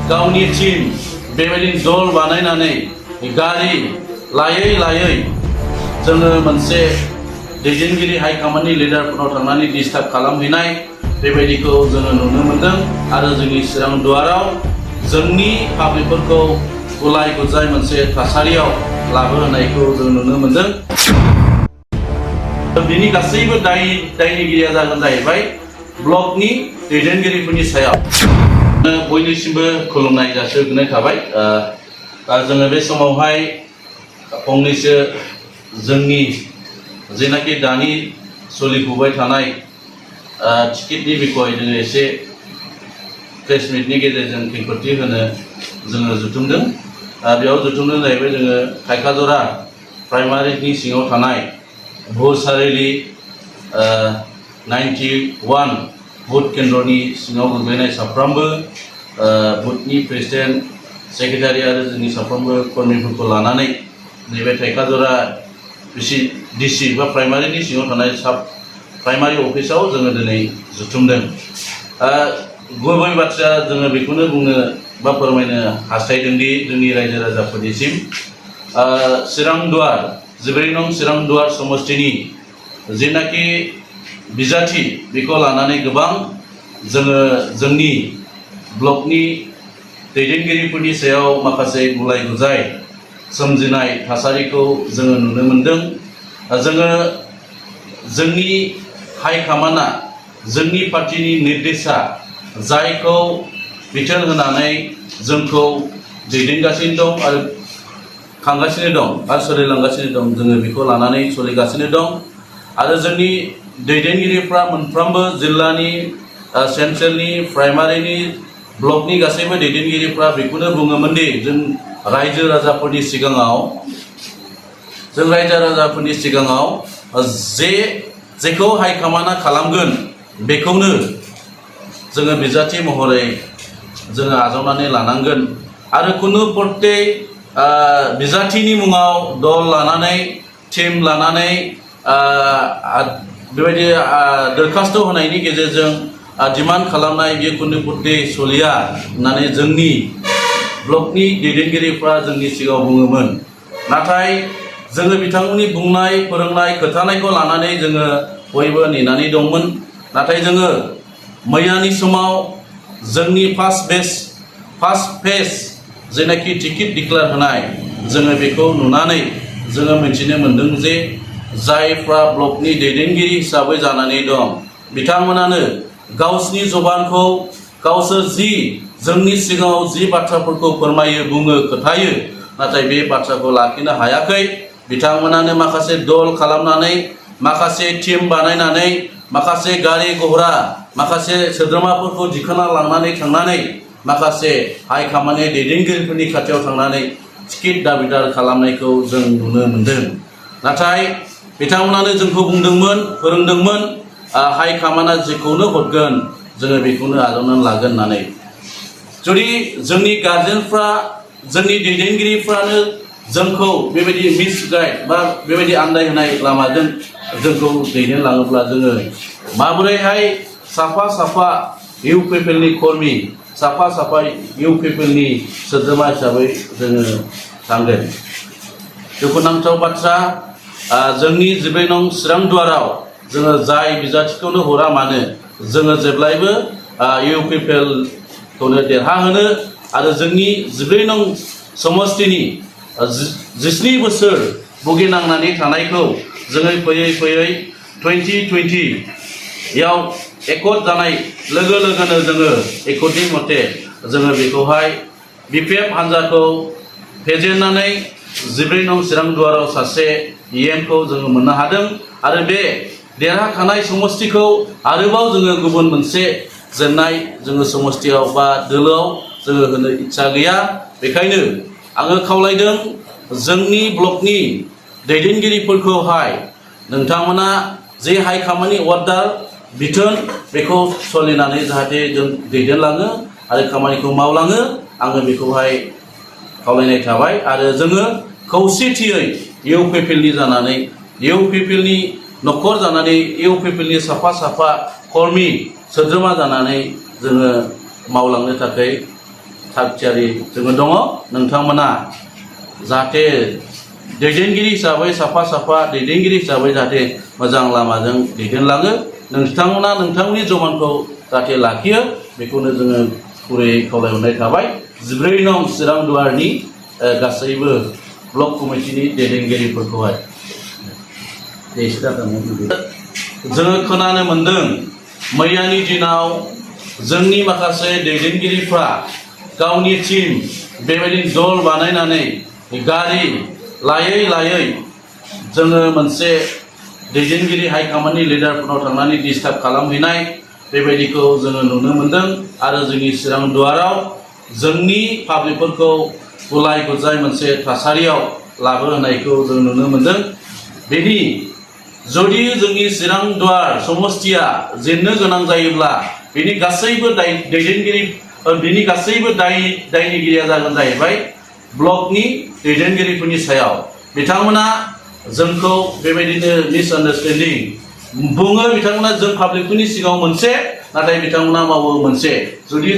गावनि टीम बेबायदिनो दल बानायनानै गारि लायै लायै जोङो मोनसे दैदेनगिरि हाइकमान्डनि लिडारफोरनाव थांनानै डिस्टार्ब खालामहैनाय बेबायदिखौ जोङो नुनो मोनदों आरो जोंनि चिरां दुवाराव जोंनि पाब्लिकफोरखौ गुलाय गुजाय मोनसे थासारियाव लाबोनायखौ जों नुनो मोनदों। बिनि गासैबो दायनिगिरिया जागोन जाहैबाय ब्लकनि दैदेनगिरिफोरनि सायाव। बयनिसिमबो खुलुमनाय जासिहरनाय थाबाय। जोङो बे समावहाय फंनैसो जोंनि जेनाखि दानि सोलिफुबाय थानाय टिकेटनि बिखय जोङो एसे प्रेस मिटनि गेजेरजों खेंफोरथि होनो जोङो जुथुमदों। बेयाव जुथुमदों जाहैबाय जोङो खायखाजरा प्राइमारिनि सिङाव थानाय भुसारिलि 91 बुथ केन्द्रनि सिङाव गोग्लैनाय साफ्रोमबो बुथनि प्रेसिडेन्ट सेक्रेटारि आरो जोंनि साफ्रोमबो कर्मीफोरखौ लानानै नैबे थाइखाजरा डिसि बा प्राइमारिनि सिङाव थानाय साब प्राइमारि अफिसाव जोङो दिनै जुथुमदों। गुबै बाथ्राया जोङो बेखौनो बुंनो बा फोरमायनो हास्थायदों दि जोंनि रायजो राजाफोरनिसिम चिरां दुवार 14 नं चिरां दुवार समष्टिनि जेनाखि बिजाथि बेखौ लानानै गोबां जोङो जोंनि ब्लकनि दैदेनगिरिफोरनि सायाव माखासे गुलाय गुजाय सोमजिनाय थासारिखौ जोङो नुनो मोनदों। जोङो जोंनि हाइकमान्डआ जोंनि पार्टिनि निर्देशा जायखौ बिथोन होनानै जोंखौ दैदेनगासिनो दं आरो खांगासिनो दं आरो सोलिलांगासिनो दं, जोङो बेखौ लानानै सोलिगासिनो दं। आरो जोंनि दैदेनगिरिफ्रा मोनफ्रोमबो जिल्लानि सेन्ट्रेलनि प्राइमारिनि ब्लकनि गासैबो दैदेनगिरिफ्रा बेखौनो बुङोमोन दि जों रायजो राजाफोरनि सिगाङाव जेखौ हाइकमान्डआ खालामगोन बेखौनो जोङो बिजाथि महरै जोङो आजावनानै लानांगोन आरो खुनु प्रत्येक बिजाथिनि मुङाव दल लानानै टीम लानानै बेबायदि दरखास्त होनायनि गेजेरजों डिमान्ड खालामनाय बेयो खुनु प्रत्येक सोलिया होननानै जोंनि ब्लकनि दैदेनगिरिफ्रा जोंनि सिगाङाव बुङोमोन। नाथाय जोङो बिथांमोननि बुंनाय फोरोंनाय खोथानायखौ लानानै जोङो बयबो नेनानै दंमोन। नाथाय जोङो मैयानि समाव जोंनि फार्स्ट फेज जेनाखि टिकेट डिक्लेयार होनाय जोङो बेखौ नुनानै जोङो मिथिनो मोनदों जे जायफ्रा ब्लकनि दैदेनगिरि हिसाबै जानानै दं बिथांमोनानो गावसिनि जबानखौ गावसोर जोंनि सिगाङाव जि बाथ्राफोरखौ फोरमायो बुङो खोथायो, नाथाय बे बाथ्राखौ लाखिनो हायाखै। बिथांमोनानो माखासे दल खालामनानै माखासे टीम बानायनानै माखासे गारि घोड़ा माखासे सोद्रोमाफोरखौ दिखांना लांनानै थांनानै माखासे हाइकमान्डनि दैदेनगिरिफोरनि खाथियाव थांनानै टिकेट दाबिदार खालामनायखौ जों नुनो मोनदों। नाथाय बिथांमोनानो जोंखौ बुंदोंमोन फोरोंदोंमोन हाइकमान्डआ जेखौनो हरगोन जोङो बेखौनो आजावनानै लागोन होननानै। जुदि जोंनि गार्जेनफ्रा जोंनि दैदेनगिरिफ्रानो जोंखौ बेबायदि मिसगाइड बा बेबायदि आन्दायहोनाय लामाजों जोंखौ दैदेनलाङोब्ला जोङो माबोरैहाय साफा इउपिपिएलनि कर्मी साफा इउपिपिएलनि सोद्रोमा हिसाबै जोङो थांगोन। दुखुनांथाव बाथ्रा, जोंनि 14 नं चिरां दुवाराव जोङो जाय बिजाथिखौनो हरा मानो जोङो जेब्लायबो इउपिपिएलखौनो देरहाहोनो आरो जोंनि 14 नं समष्टिनि 17 बोसोर भुगिनांनानै थानायखौ जोङो फैयै 2020याव एकर्ड जानाय लोगो लोगोनो जोङो एकर्डनि मथे जोङो बेखौहाय बिपिएफ हान्जाखौ फेजेननानै 14 नं चिरां दुवाराव सासे EMखौ जोङो मोननो हादों आरो बे देरहाखानाय समष्टिखौ आरोबाव जोङो गुबुन मोनसे जेननाय जोङो समष्टियाव बा दोलोआव जोङो होनो इच्छा गैया। बेखायनो आङो खावलायदों जोंनि ब्लकनि दैदेनगिरिफोरखौहाय नोंथांमोना जे हाइकमान्डनि अर्डार बिथोन बेखौ सोलिनानै जाहाथे जों दैदेनलाङो आरो खामानिखौ मावलाङो, आङो बेखौहाय खावलायनाय थाबाय। आरो जोङो खौसेथियै इउपिपिएलनि जानानै इउपिपिएलनि न'खर जानानै इउपिपिएलनि साफा कर्मी सोद्रोमा जानानै जोङो मावलांनो थाखाय थागथियारि जोङो दङ नोंथांमोना जाहाथे दैदेनगिरि हिसाबै साफा दैदेनगिरि हिसाबै जाहाथे मोजां लामाजों दैदेनलाङो नोंथांमोना नोंथांनि जमानखौ जाहाथे लाखियो बेखौनो जोङो गुरैयै खावलायहरनाय थाबाय 14 नं चिरां दुवारनि गासैबो ब्लक कमिटिनि दैदेनगिरिफोरखौहाय जोङो खोनानो मोन्दों मैयानि दिनाव जोंनि माखासे दैदेनगिरिफ्रा गावनि टीम बेबायदि दल बानायनानै गारि लायै जोङो मोनसे दैदेनगिरि हाइकमान्डनि लिडारफोरनाव थांनानै डिस्टार्ब खालामहैनाय बेबायदिखौ जोङो नुनो मोन्दों आरो जोंनि चिरां दुवाराव जोंनि पाब्लिकफोरखौ गुलाय गुजाय मोनसे थासारियाव लाबोहोनायखौ जों नुनो मोन्दों बेनि जुदि जोंनि चिरां दुवार समस्तिया जेननो गोनां जायोब्ला बेनि गासैबो दायनिगिरिया जागोन जाहैबाय ब्लकनि दैदेनगिरिफोरनि सायाव बिथांमोना जोंखौ बेबायदिनो मिसआन्डारस्टेन्डिं बुङो बिथांमोना जों पाब्लिकफोरनि सिगाङाव मोनसे नाथाय बिथांमोना मावो मोनसे जुदि